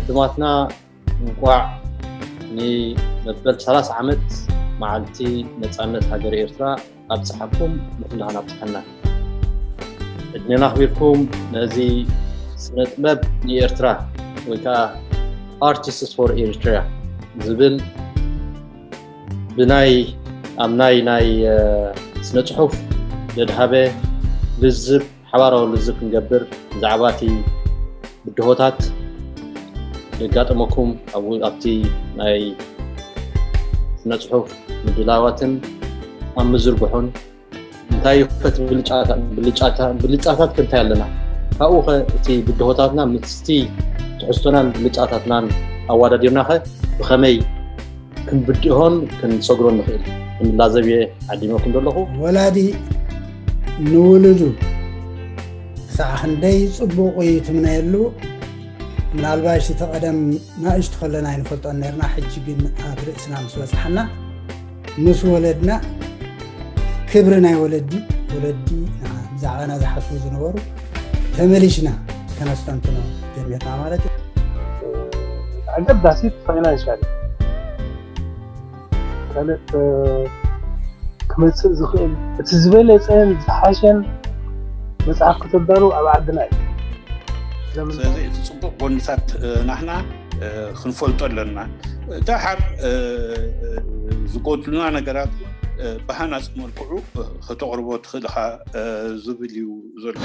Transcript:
ዕዱማትና፣ እንቋዕ ንመበል ሰላሳ ዓመት መዓልቲ ነጻነት ሃገር ኤርትራ ኣብጽሓኩም፣ ንኹላህና ኣብጽሓና። ዕድሜና ኣኽቢርኩም ነዚ ስነ ጥበብ ንኤርትራ ወይ ከዓ Artists for Eritrea ዝብል ብናይ ኣብ ናይ ናይ ስነ ጽሑፍ ደድሃበ ልዝብ ሓባራዊ ልዝብ ክንገብር ብዛዕባ እቲ ብድሆታት ዘጋጠመኩም ኣብቲ ናይ ስነ ጽሑፍ ምድላዋትን ኣብ ምዝርግሑን እንታይ ይኸት ብልጫታት ከምታይ ኣለና፣ ካብኡ ኸ እቲ ብድሆታትና ምስቲ ትሕዝቶናን ብልጫታትናን ኣዋዳዲርና ኸ ብኸመይ ክንብድሆን ክንሰግሮን ንኽእል? ንላዘብ እየ ዓዲመኩም ዘለኹ። ወላዲ ንውሉዱ ክሳዕ ክንደይ ጽቡቕ እዩ ትምነየሉ። ምናልባሽ እቲ ቀደም ናእሽቱ ከለና ኣይንፈልጦን ነርና፣ ሕጂ ግን ኣብ ርእስና ምስ በጽሓና ምስ ወለድና ክብሪ ናይ ወለዲ፣ ወለዲ ብዛዕባና ዝሓስቡ ዝነበሩ ተመሊሽና ከነስተንትኖ ጀሚርና ማለት እዩ። ኣገዳሲት ፋይናንሻል ካልእ ክመፅእ ዝኽእል እቲ ዝበለፀን ዝሓሸን መፅሓፍ ክተዳሉ ኣብ ዓድና እዩ። ስለዚ እቲ ፅቡቅ ጎንታት ናህና ክንፈልጦ ኣለና። ደሓር ዝጎድሉና ነገራት ብሃናፂ መልክዑ ከተቕርቦ ትኽእል ኢኻ ዝብል እዩ ዘሎ።